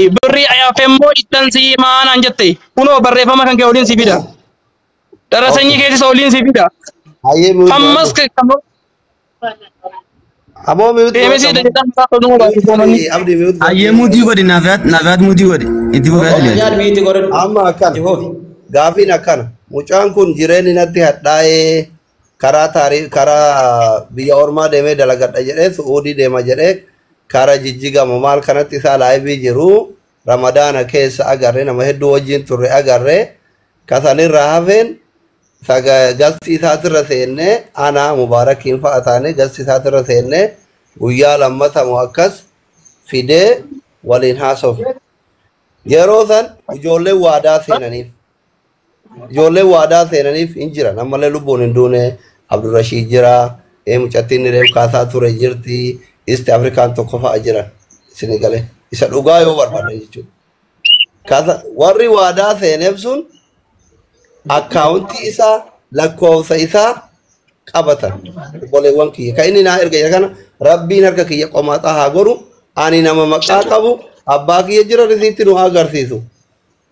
Birrii hafe immoo ittan si himaa naan jette. Kunoo barreeffama kan kee oliin si fida. Dara sanyii keessis oliin si fida. Hayyee mute Ammas godhadhu. Amoo mute deemee godhadhu. jedhaan isaa toluu baay'ee. Abdi mute godhi. Ayyee mutii godhi naafiyaat naafiyaat mutii godhi. Itti fufee asli. Yaad miiti godhadhu. Amma akkana. Itti fufi. Gaafiin akkana. Mucaan kun jireenyi natti hadhaa'ee karaa taarii karaa biyya ormaa deemee dalagadha jedhee Su'uudii deema jedhee karaa jijjigamu maal kanatti isaa laayivii jiru Ramadaana keessa agarre nama hedduu wajjin turre agarre kasanirraa hafeen galsi isaatirra seennee anaa mubaarakiin fa'a taane galsi isaatirra seennee guyyaa lammatamu akkas fidee waliin haasofne. Yeroo san ijoolleen waadaa seenaniif. Ijoolleen waadaa seenaniif hin jiran. Ammallee lubbuun hin duune Abdurrashiid jira. Mucattiin reef kaasaa ture jirti. East Afrikaan tokko fa'a jiran. Isin galee. Isa dhugaa yoo barbaadan jechuudha. Kaasa warri waadaa seeneef sun akkaawuntii isaa lakkoofsa isaa qabatan. Obboleewwan kiyya. Kan inni naa erga kana rabbiin harka kiyya qomaaxaa haa godhu. Ani nama maqaa qabu abbaa kiyya jira risiitti nu haa agarsiisu.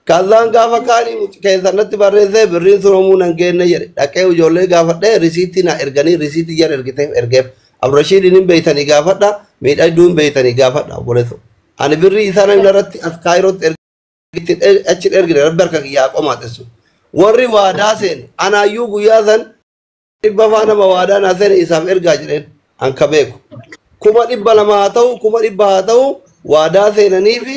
Kazaan gaafa kaanii keessanatti barreessee birriin sun homuu nan geenne jedhe dhaqee ijoollee gaafadhee risiitti na erganii risiitti jara ergiteef ergeef Abdurashiidin hin beeytanii gaafadha miidhagduu hin beeytanii gaafadha obboleesso. Ani birrii isaa namni irratti as kaayirootti achi ergine rabbi harka kiyyaa qomaaxessu. Warri waadaa seene anaayyuu guyyaa san dhibba faa nama waadaa naa seene isaaf ergaa jedheen an ka beeku. 200,000 haa ta'u 100,000 haa ta'u waadaa seenanii fi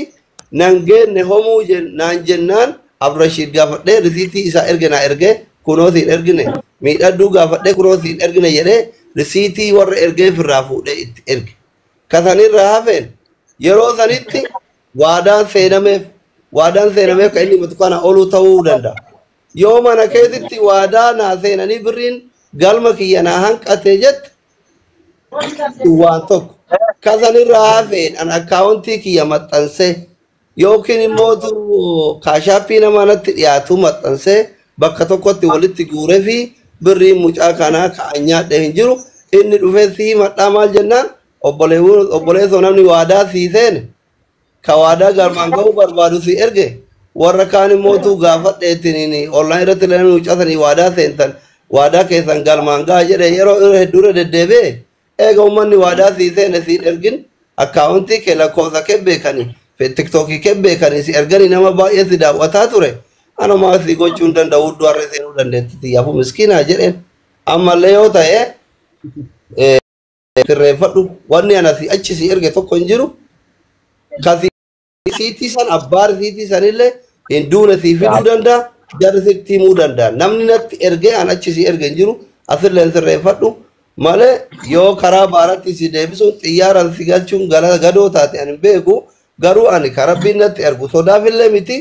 nan geenne homuu naan jennaan Abdurashiid gaafadhee risiitii isaa erge naa erge kunoo siin ergine miidhagduu gaafadhee kunoo siin ergine jedhee risiitii warra ergeef irraa fuudhee itti erge. Kasanirraa hafeen yeroo sanitti waadaan seenameef kan inni himatu kana oluu ta'uu danda'a. Yoo mana keessatti waadaa naa seenanii birriin galma kiyya naa hanqate jette waan tokko. Kasanirraa hafeen an akkaawuntii kiyya maxxansee yookiin immoo kaashaappii nama natti dhiyaatu maxxansee bakka tokkotti walitti guuree fi birriin mucaa kanaa ka'an nyaadhe hin jiru. Inni dhufee sii maxxaa maal jennaan obboleessoo namni waadaa sii seene ka waadaa galmaan ga'uu barbaadu si erge warra kaan immoo gaafadheetiin onlaan irratti namni mucaa sanii waadaa seentan waadaa keessan galmaan ga'a jedhe yeroo hedduurra deddeebi'e eega uummanni waadaa sii seene siin ergin akkaawuntii kee lakkoofsa kee beekanii tiktookii kee beekanii si erganii nama baay'ee si daawwataa ture anumaa si gochuu hin danda'u hudduu harree seenuu dandeetti xiyyaafuu miskiinaa jedheen ammallee yoo ta'e sirreeffadhu wanni ana si achi si erge tokko hin jiru kasi risiitii san abbaa risiitii sanillee hin duune sii fiduu danda'a jarri sitti himuu danda'a namni natti ergee an achi si erge hin jiru asillee sirreeffadhu malee yoo karaa baaratti si deebisuun xiyyaaraan si galchuun gadoo taate ani hin beeku garuu ani ka rabbiin natti ergu sodaafillee miti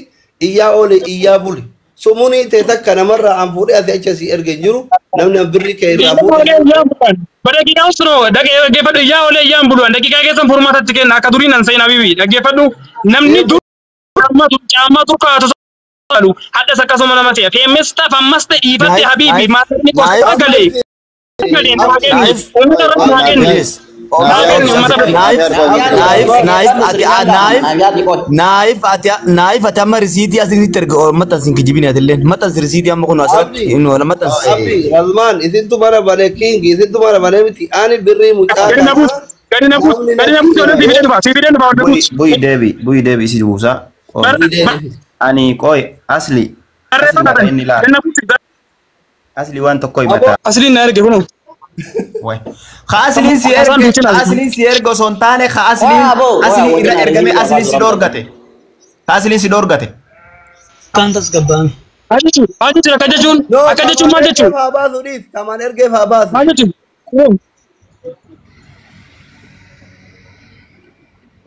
iyyaa oole iyyaa buli sumunii ta'e takka namarraa an fuudhee asii achi si erge hin jiru namni an birrii kee irraa fuudhee. Daqiiqaa usroo dhaggeeffadhu iyyaa olee iyyaan bulu'an daqiiqaa keessan furmaatatti kenna akka duriin an seenaa bibi dhaggeeffadhu namni dur caammaa kaatu salu hadhas akkasuma nama ta'e feemmes taaf ammas ta'e dhiifatte habiibi maatiin qofa galee galee naa kenni uummata irratti naa kenni. Naayif ati amma risiitii asinitti erga maxxansi hin kijibin atilleen maxxansi risiitii amma kun asirratti inni wala maxxansi. Abbi Razmaan isintu mana banee kingi isintu mana banee miti ani birrii mucaa Gadi na buusi gadi na buusi gadi na buusi olee siifidee dhufa siifidee dhufa olee buusi. Bu'i deebi bu'i deebi isi buusa. Ani qoy asli asli mata inni laala. Asli waan tokko himata. Asliin na erge kunoo. Ka asliin si erge ka asliin si erge osoo hin taane ka asliin asliin irra ergame asliin si dhoorgate. Ka asliin si dhoorgate. Kan tasgabbaa'ame. Maal jechuun maal jechuun akka jechuun akka jechuun maal jechuun. Haa baasu dhiis kamaan ergeef haa baasu. Maal jechuun.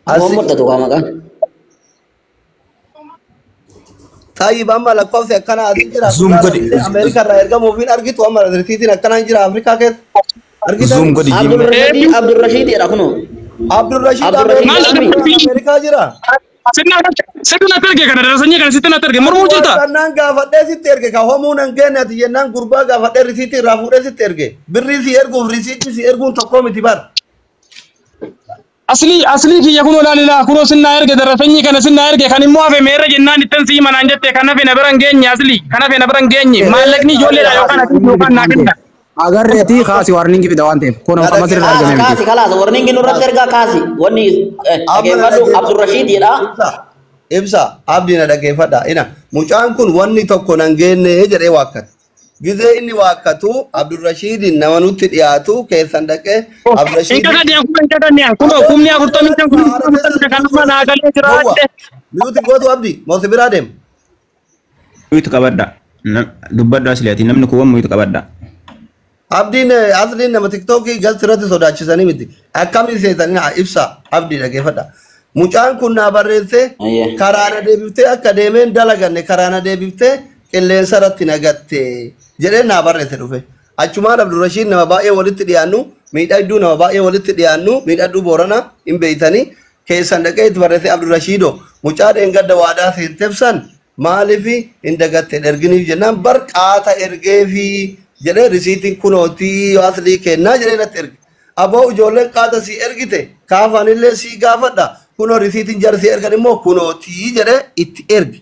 Waan murtatu kaa maqaan. Tayyib amma lakkoofsi akkana asii jira. Zoom godhi. Ameerikaa irraa ergamuuf hin argitu amma risiitiin akkana hin jira Afrikaa keessa. Argitan? Zoom godhi jiim. Abdurrashiid Abdurrashiid jedha kunoo. Abdurrashiid Ameerikaa jira. Sitti natti erge kana darasanyii kana sitti natti erge mormuu jirta. Jennaan gaafadhee sitti erge ka homuu nan geenne ati jennaan gurbaa gaafadhee risiitii irraa fuudhee sitti erge. Birrii si erguuf risiitii si erguun tokko miti bar. Aslii kiyya kunoo laalilaa kunoo sinnaa erge darasanyii kana sinnaa erge kan immoo hafe meerra jennaan ittan sii manaan jette kan hafe na bira hin geenye aslii kan hafe na bira hin geenye maallaqni ijoolleedha yookaan asii yookaan naa kenna. Agarreetii kaasi warningi fida waan ta'eef kun amma sirrii Kaasi argame miti. kaasi kalaas warningi nurratti ergaa kaasi wanni dhaggeeffadhu Abdurrashiid jedha. Ibsa abdii na dhaggeeffadha. Ina mucaan kun wanni tokko nan geenne jedhee waakkate. Gizee inni waakkatu Abdurrashiidin nama nutti dhiyaatu keessan dhaqee Hin Abdurrashiidin. kakadne kun hin kakadne kunoo kumni 45 kumni 45 kan amma naa galee jira jedhe. Nuti gootu abdii moosi biraa deema. Muyutu qabadha. Dubbadhu asliati namni kuwwan muyutu qabadha. Abdiin asliin nama tiktookii galti irratti sodaachisanii miti. Akkamiin seetanii haa ibsa abdii dhaggeeffadha. Mucaan kun naa barreesse karaa na deebiftee akka deemeen dalaganne karaa na deebiftee qilleensa irratti nagatte jedhee naa barreesse dhufe. Achumaan Abdurrashiid nama baay'ee walitti dhiyaannu miidhagduu nama baay'ee walitti dhiyaannu miidhagduu Boorana hin beeytanii keessan dhaqee itti barreesse Abdurrashiidoo mucaa dheengadda waadaa seenteef san maaliif hin dagatte erginiif jennaan bar qaata ergeefi jedhee risiitiin kunootii aslii kennaa jedhee natti erge. Aboo ijoolleen qaata sii ergite kaafanillee sii gaafadha kunoo risiitiin jara sii ergan immoo kunootii jedhee itti erge.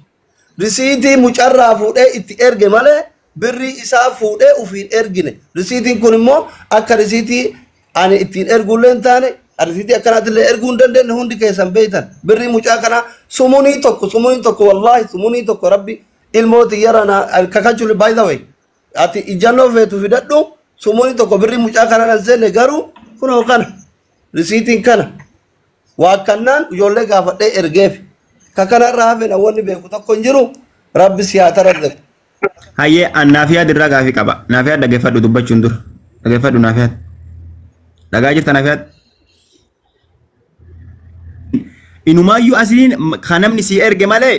Risiitii mucarraa fuudhee itti erge malee birrii isaa fuudhee ofiin ergine. Risiitiin kun immoo akka risiitii ani ittiin erguullee hin taane risiitii akkanaatillee erguu hin dandeenye hundi keessan beektan. Birrii mucaa kanaa sumunii tokko wallaahi sumunii tokko rabbi ilmooti yara na kakachuun by the way. Ati ijannoo feetu fidadhu sumuunii tokko birrii mucaa kana nan seenne garuu kunoo kana risiitiin kana waakkannaan ijoollee gaafadhee ergeef ka kanarraa hafe namoonni beeku tokko hin jiru rabbi si haa tarazzaku. Hayyee an naafiyaad irraa gaafii qaba. Naafiyaad dhaggeeffadhu dubbachuun dura. Dhaggeeffadhu naafiyaad. Dhagaa jirta naafiyaad. Inumaayyuu asliin kan namni si erge malee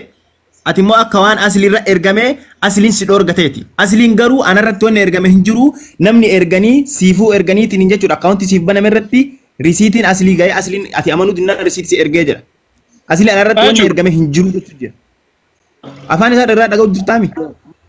ati immoo akka waan asliirra ergamee asliin si dhoorgateeti. Asliin garuu anarratti wanni ergame hin jiru namni erganii siifuu erganiitiin hin jechuudha. Akkaawuntii siif baname irratti risiitiin aslii gahee asliin ati amanuu dinnaan risiitii si ergee jira. Asliin anarratti wanni ergame hin jiru jechuudha jira. Afaan isaa irraa dhaga'u jirtaami.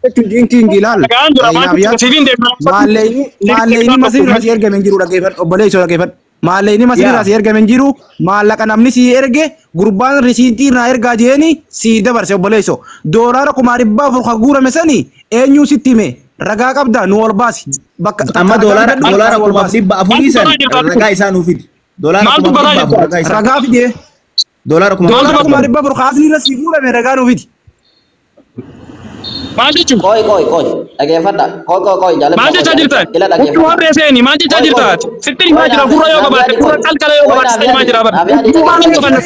Jechuun ilaal. Dhagaan jira maal siifin deemaa. Maalleyni masirraa si ergame hin jiru dhaggeeffadhu obboleessoo dhaggeeffadhu. Maalleyni masirraa si ergame hin jiru maallaqa namni si erge gurbaan risiitii naa ergaa jeeni si dabarse obboleessoo. Doolaara 400,000 kan guurame sani eenyu sitti hime ragaa qabda nu ol baasi. Bakka Amma doolaara 400,000 san ragaa isaa nuuf fidi. Doolaara 400,000 ragaa isaa. Ragaa fide. Doolaara 400,000 kaasni irra si guurame ragaa nuuf fidi. Maal jechuun? Koi koi koi dhaggeeffadha koi koi koi jaalladha. Maal jechaa jirta? Huccuu harree seeni maal jechaa jirta? Sitti himaa jira gurra yoo qabaatte gurra qalqala yoo qabaatte sitti himaa jira bara. Maal yoo qabaatte?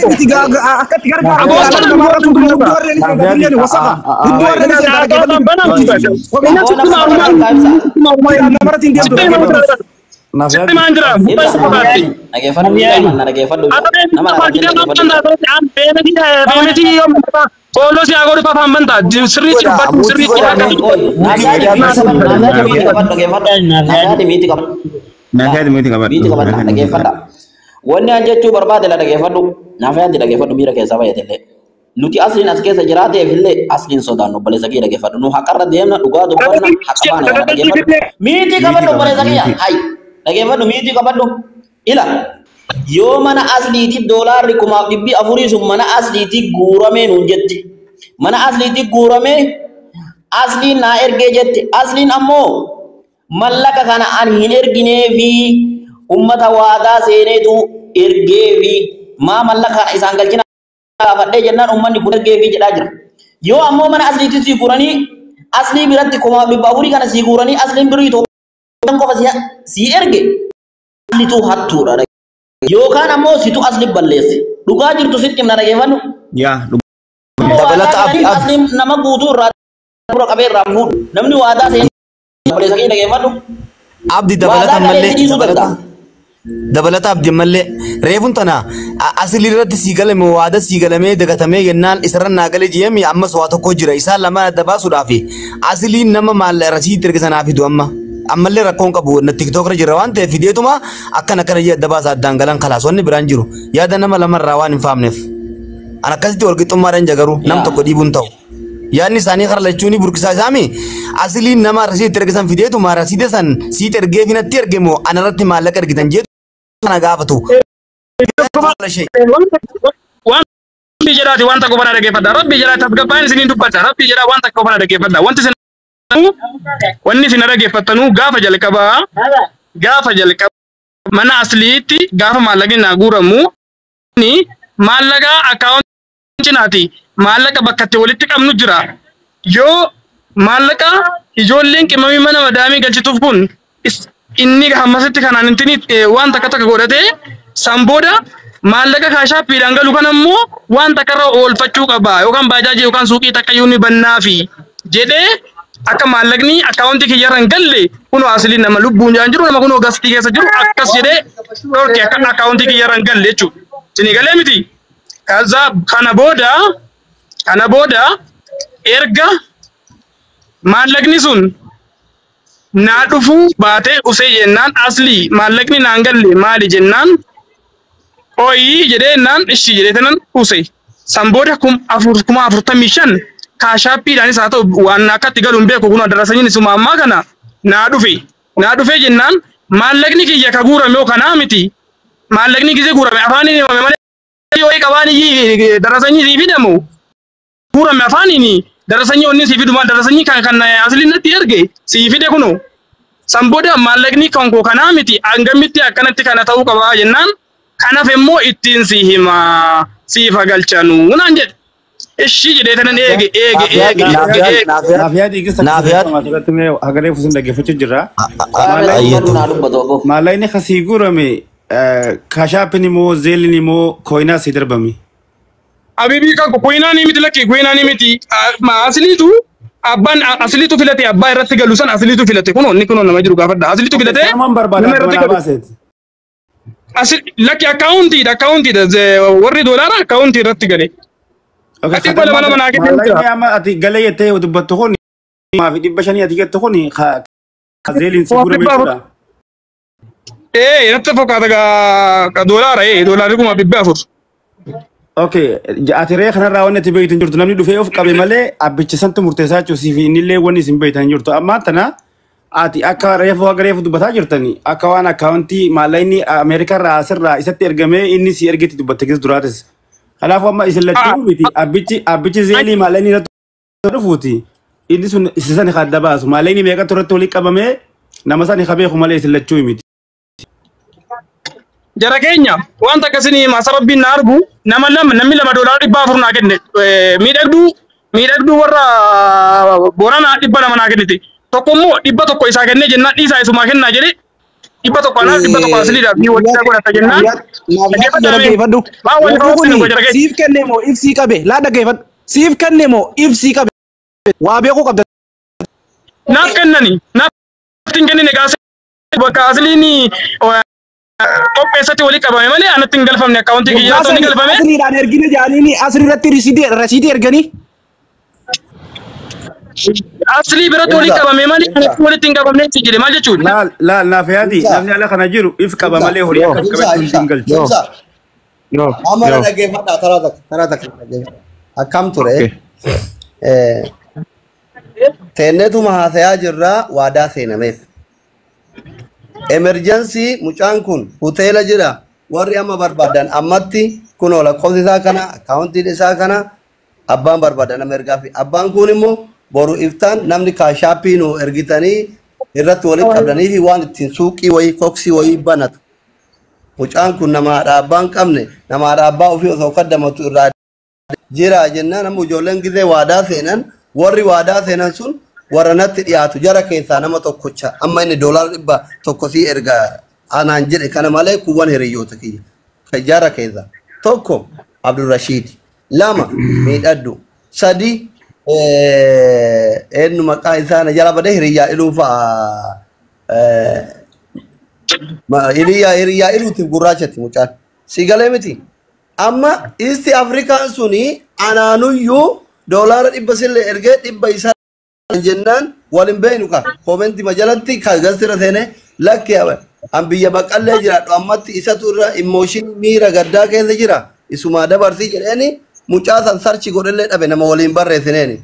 Akkatti gargaara. Aboos kana Sitti himaa jira gurra yoo qabaatte. Dhaggeeffadhu dhaggeeffadhu nama Fooloo si haa godhu afaan bantaa sirriitti dubbadhu sirriitti Naafiyaad miti qabadhu. Wanni an jechuu barbaade la dhaggeeffadhu. Naafiyaad dhaggeeffadhu miira keessaa fayyadillee. Nuti asliin as keessa jiraateef illee asliin sodaannu obboleessa kiyya dhaggeeffadhu. Nu haqarra deemna dhugaa dubbanna haqa baana kana dhaggeeffadhu. Miitii qabadhu obboleessa kiyya. Hay dhaggeeffadhu miitii qabadhu. Ila yoo mana asliitii doolaarri 400,000 sun mana asliitii guuramee nuun jetti. Mana asliitii guuramee asliin naa ergee jetti. Asliin ammoo mallaqa kana ani hin ergineefi ummata waadaa seeneetu ergeefi maa mallaqa kana isaan galchina gaafadhee jennaan ummanni kun ergeefi jedhaa jira. Yoo ammoo mana asliitii sii guuranii aslii biratti 400,000 kana sii guuranii asliin birii Itoophiyaan qofa sii erge asliitu hattuudha. Yookaan ammoo situ asli balleesse. Dhugaa jirtu sitti himna dhaggeeffannu. Yaa Dabalata abdi abdi. Asliin nama guutuu irraa dura qabee irraa fuudhu. Namni waadaa seenee obboleessa kee dhaggeeffadhu. Abdi dabalata mallee dabalata abdi mallee reefuun tana asli irratti sii galame waada sii galamee dagatamee jennaan isarra naa galee jeemi ammas waa tokko jira isaan lamaan adda baasuudhaaf asliin nama maalla rasiitii erga sanaa fidu amma. Ammallee rakkoon qabu na tiktookra jira waan ta'eef fideetuma akkana akkana jee adda baasa addaan galan kalaas wanni biraan jiru yaada nama lamarraa waan hin faamneef. An akkasitti walqixxummaadhaan jagaruu nam tokko dhiibuun ta'u. Yaadni isaanii kara lachuun burqisaa isaami asliin nama rasiitii erga san fideetuma rasiida san siit ergee finatti erge moo anarratti maallaqa ergitan jeetu kana gaafatu. ولا شيء. Waan rabbi jedhaati waan takka ofana dhaggeeffadha. Rabbi jedhaati tasgabbaan isiniin dubbata. Rabbi jedhaa waan takka ofana dhaggeeffadha. Wanti isin wanni isin dhaggeeffattanuu gaafa jalqabaa gaafa jalqaba mana asliitti gaafa maallaqni naa guuramu ni maallaqa akkaawuntii cinaati maallaqa bakka itti walitti qabnu jira. Yoo maallaqa ijoolleen qimamii mana madaamii galchituuf kun inni hammasitti kanaan intini waan takka takka godhatee san booda maallaqa kaashaappiidhaan galu kan ammoo waan takka irra oolfachuu qaba yookaan baajaajii yookaan suuqii takka iyyuu ni bannaafi jedhee akka maallaqni akkaawuntii kiyyarra hin galle kunoo asliin nama lubbuun jaan jiru nama kunoo gastii keessa jiru akkas jedhee dhorke akka akkaawuntii kiyyarra hin galle jechuudha. Isinii galee miti? Kaza kana booda erga maallaqni sun naa dhufuu baatee usee jennaan aslii maallaqni naan galle maali jennaan qoyii jedhee naan ishii jedhee tanan use. San booda 4045 kaashaappiidhaanis haa ta'u waan akkatti galu hin beeku kun darasanyiin isuma ammaa kana naa dhufe. Naa dhufee jennaan maallaqni kiyya ka guurame yoo kanaa miti. Maallaqni gisee guurame afaaniin himame malee yoo qabaan darasanyii sii fidamu guurame afaaniin darasanyii onni sii fidu maal darasanyii kan asliin natti erge sii fide kunoo. San booda maallaqni kan koo kanaa miti hangamitti akkanatti kana ta'uu qabaa jennaan kanaaf immoo ittiin si himaa siif galchanuu naan jedhe. Ishii jedhee tanan eege eege eege eege eege. Naafiyaa dhiigisa Naafiyaad. Asirratti mee hagalee fuusin dhaggeeffachuu jirra. Naa dubbatu obbo. Maallaqni kasii guurame kaashaappiin immoo zeeliin immoo kooyinaa sii darbame. Abibii kan kuinaa ni miti lakki kuinaa ni miti asliitu abbaan asliitu filate abbaa irratti galu san asliitu filate kunoo inni kunoo nama jiru gaafadha asliitu filate Sanumaan barbaada nama irratti manaa galu. baaseeti. Lakki akkaawuntiidha akkaawuntiidha warri doolaara akkaawuntii irratti gale. Ati 200 naa kennee jira. Maallaqni amma ati galee jettee dubbattu kun 2500 ati jettu kun ka zeeliin si guurame jechuudha. Ee natti fakkaata ka doolaara ee doolaarri 4,400. Okay, ati ree kanarraa wanni ati beektu hin jirtu namni dhufee of qabe malee abbicha santu murteessaa jechuun siif innillee wanni isin beektan hin jirtu. Ammaa tana ati akka reefu haga reefu dubbataa jirtani akka waan akkaawuntii maallaqni Ameerikarraa asirraa isatti ergamee inni si ergetti dubbatte keessa duraatis. Kanaafuu amma isin lachuu miti abbichi zeelii maallaqni irratti dhufuuti. Inni sun isa sani adda baasu maallaqni meeqatu irratti walii qabamee nama sani ka beeku malee isin lachuu miti. Jara keenya wanta akkasii hima sababbiin na argu nama lama namni lama doolaara 400 naa kenne miidhagduu warra Booranaa 200 naa kennite tokko immoo 100 isaa kennee jennaan dhiisaa isumaa kennaa jedhe 100 anaaf 100 asliidhaaf ni walitti godhata jennaan. Dhaggeeffadhu. Waan wal Warri fakkaatu kun jara keenya. siif kenne moo ibsii qabe laa dhaggeeffadhu. Siif kenne moo ibsii qabe waa beekuu qabda. Naaf kennani naaf hin kennine gaasee bakka asliin qopheessatti walii qabame malee anatti hin galfamne akkaawuntii kiyyaa ni galfame. Asliidhaan ergine jaaniini asli irratti rasiidii erganii. Aslii biratti walii qabame malee anatti walitti hin qabamne si jedhe maal jechuudha? Laal laal naaf yaadi namni ala kana jiru if qaba malee horii akka qabatu hin galchu. Ibsa. Amma na dhaggeeffadhaa taraa takka dhaggeeffadhaa. Akkam ture? Teenneetuma haasayaa jirraa waadaa seenameef. Emergency mucaan kun hoteela jira warri amma barbaadan ammatti kunoo lakkoofsi isaa kana akkaawuntiin isaa kana abbaan barbaadan nama ergaa fi abbaan kun immoo boru iftaan namni kaashaappii nu ergitanii irratti walitti qabdanii fi waan ittiin suuqii wayii koksii wayii banatu. Mucaan kun nama haadha abbaa hin qabne nama haadha abbaa ofii osoo kaddamatu irraa jira jennaan amma ijoolleen gizee waadaa seenan warri waadaa seenan sun warra natti dhiyaatu jara keessaa nama tokkocha amma inni doolaara 100 sii erga anaan jedhe kana malee kuwwan hiriyoota kiyya Ka jara keessaa tokko Abdurrashiid lama miidhaddu sadi eenyu maqaa isaa na jala badee hiriyyaa iluu fa'a hiriyyaa iluutiif gurraachatti mucaan si galee miti amma East Afrikaan suni anaanuyyuu doolaara 100 sillee ergee 100 isaa jennaan wal hin beeknu ka koomentii majalatti ka gasira seene lakki an biyya maqallee jiraadhu ammatti isatu irra immooshinii miira gaddaa keessa jira isumaa dabarsii jedheeni mucaa san sarchi godhellee dhabe nama waliin barreessineeni.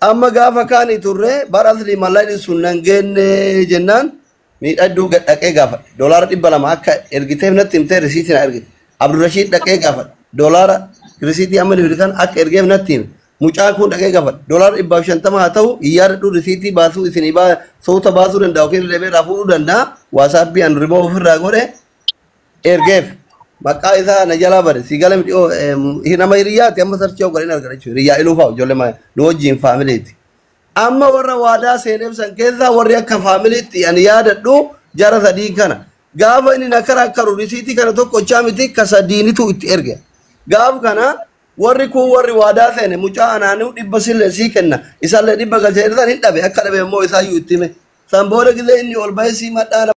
Amma gaafa kaani turre bara asli mallaqni sun nan geenne jennaan miidhagduu gad dhaqee gaafa doolaara 200 akka ergiteef natti himtee risiitii na ergite. Abdurrashiid dhaqee gaafadha. Doolaara risiitii amma ni kan akka ergeef natti hime. Mucaan kun dhaqee gaafadha. Doolaara 150 haa ta'u yaadadhu risiitii baasuu isinii soota baasuu danda'a yookiin deebee irraa fuudhuu danda'a. Waasaappii an riboo ofirraa godhe ergeef. Maqaa isaa na jalaa bare si gala miti nama hiriyaati amma sarchii godheen argata jechuudha. Hiriyaa iluu fa'a ijoollee nu wajjin faamiliiti. Amma warra waadaa seeneef san keessaa warri akka faamiliitti ani yaadadhu jara sadii kana. Gaafa inni na karaa karu risiitii kana tokkochaa miti ka sadiinitu itti erge. Gaaf kana warri kun warri waadaa seene mucaa anaanuu 100 sillee sii kenna isaallee 100 galchee irraan hin dhabe akka dhabe immoo isaayyuu itti hime. San booda gisee inni ol bahee sii madhaana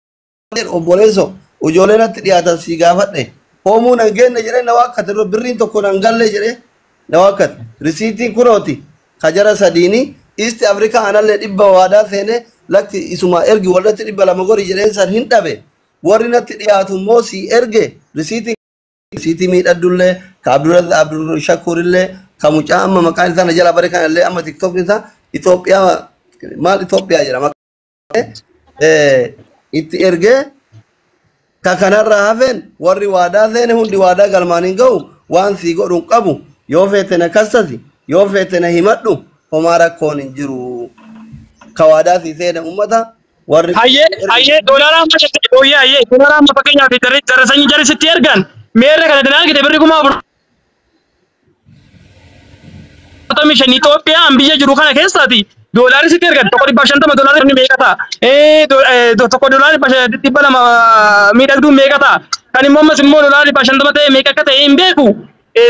obboleesso ijoollee natti dhiyaatan sii gaafadhe. Hoomuu nan geenne jedhee na waakkate birriin tokko nan galle jedhee na waakkate. Risiitiin kunooti ka jara sadiini East Africa anallee 100 waadaa seene lakki isuma ergi waldatti 200 gori jedheen san hin dhabe. Warri natti dhiyaatu immoo sii erge risiitii miidhagdullee ka Abdul Shakuurillee ka mucaa amma maqaan isaa na jala bare kanallee amma tiktookni isaa Itoophiyaa maal Itoophiyaa jedhama. Itti ergee ka kanarraa hafeen warri waadaa seene hundi waadaa galmaan hin ga'u waan sii godhu hin qabu yoo feete na kassasi yoo feete na himadhu homaa rakkoon hin jiru. Ka waadaa sii seene uummata warri. Hayyee doolaara amma jette ooyyaa hayyee doolaara amma fakkeenyaaf jarri sanyii jarri sitti ergan meerre kana danaa argite birri 45,000 Itoophiyaan biyya jiru kana keessaati doolaarri sitti ergan tokko 150 doolaarri meeqa ta'a tokko doolaarri 200 miidhagduun meeqa ta'a kan immoo ammas immoo doolaarri 150 ta'e meeqa akka ta'e hin beeku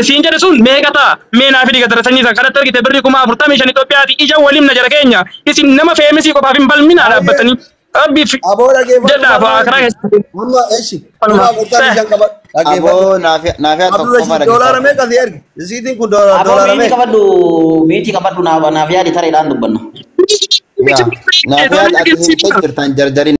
siin jedhe sun meeqa ta'a mee naa fidi gatara sanyii san kanatti argite birri 45,000 Itoophiyaati ija waliin na jara keenya isin nama feemisii qofaaf hin balminaa dhaabbatanii. Rabbi Aboo dhageeffadhu. Jedhaaf karaa keessatti. Amma eshi. 45,000 qabadhu. Aboo naafiyaa tokko qofa Abdurrashiid doolaara meeqa si erge? Risiitiin kun doolaara meeqa? Qabadhu miitii qabadhu naaf yaadi tareedhaan dubbanna. Naafiyaa ati hin jirtan jarjarin.